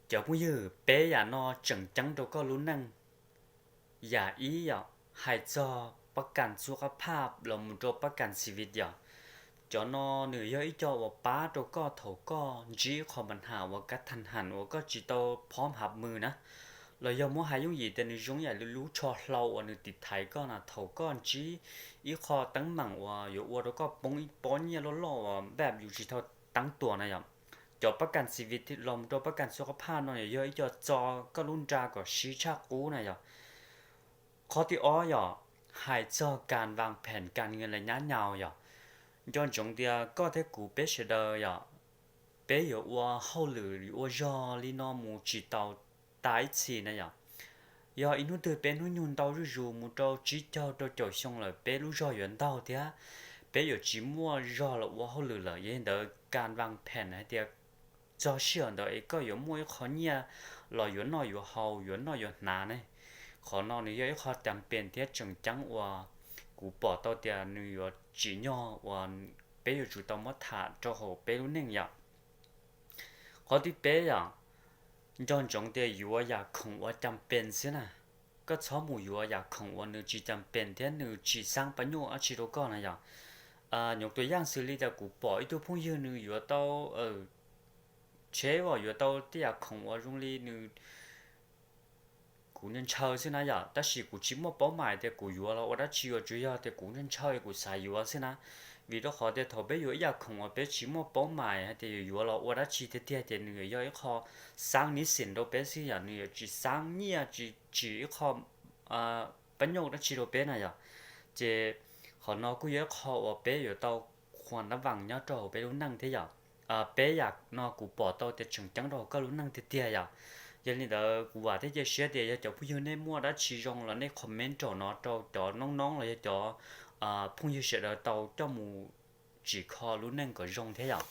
Cov phooj ywg, peb yam no tseem ceeb rau koj lub neej. Yam ib yom, hais txog pab kas txuj qab phaj los mus rau pab kas xi vi yom. Cov no nws yog ib co uas pab rau koj thaum koj ntsib qhov mas ham uas kab thas ham uas koj tsis tau phom hav mws na, los yog muab hais yooj yim tias nws zoo yam li lub tsho hlau uas nws tiv thaiv koj na, thaum koj ntsib ib qho teeb meem uas yuav ua rau koj poob ib pob nyiaj loj loj uas npaj yus tsis tau teeb tuas na yom. Cov pab kas xi vi los mus rau pab kas txuj qab phaj no yog ib co txo koj lub nra kom sib tshaj qub na yom. Qhov thib ob yom, hais txog kas vas phem kas nws la nyab nyaus yom. Nco ntsoov tias koj thiab kuv peb sawv daws yom, peb yuav ua hauj lwm ua zog li no mus tsis tau tas ib txhis na yom. Yog ib hnub twg peb hnub nyoog ntau zuj zus mus rau tsib caug rau caum xyoo lawm, peb lub zog yuav ntaug thiab peb yuav tsis muaj zog los ua hauj lwm lawm. Yog li ntawd kas vas phem hais tias txog sij hawm ntawd es koj yuav muaj ib qho nyiaj los yuav noj yuav haus, yuav noj yuav hnav ne. Qhov no nws yog ib qho tas pes thiab tseem ceeb uas kuv pom tau tias nws yuav tsim nyog uas peb yuav tsum tau muab tham rau hauv peb lub neej yom. Qhov thib peb yom, nco ntsoov tias yuav yam khoom uas cas pes xwb na. Koj txhob mus yuav yam khoom uas nws tsis cas pes thiab nws tsis xaab pab nyuj dab tsi rau koj na yom. Nyuam tus yaj xws li tias kuv pom ib tug phooj ywg nws yuav tau tsheb, yuav tau tej yam khoom uas zoo li nws, kuv ntshaw ntshaw xwb na yom, tab sis kuv tsis muaj paub mais tias kuv yuav los ua dab tsi, yuav tsuas yog tias kuv ntshaw ntshaw kuv xav yuav xwb na. Vim rau qhov tias thaum peb yuav ib yam khoom uas peb tsis muaj paub mais hais tias yuav yuav los ua dab tsi tiag tiag ces nws yuav yog ib qho xaab nib xim rau peb xwb yom, nws yuav tsis xaab nyiaj tsis tsim ib qho pab nyuj dab tsi rau peb na yom. Ces qhov no kuj yog ib qho uas peb yuav tau khuam nab vas nyob rau hauv peb lub neej thiab yom. Peb yam no kuv pom tau tias tseem ceeb rau hauv koj lub neej tiag tiag yom. Yog li ntawd kuv vam thiab cia siab tias yog cov phooj ywg nej muaj dab tsi zoo los nej comment rau no rau cov noob noob los yog cov phooj ywg sawv daws tau coj mus tsim kho lub neej kom zoo thiab yom.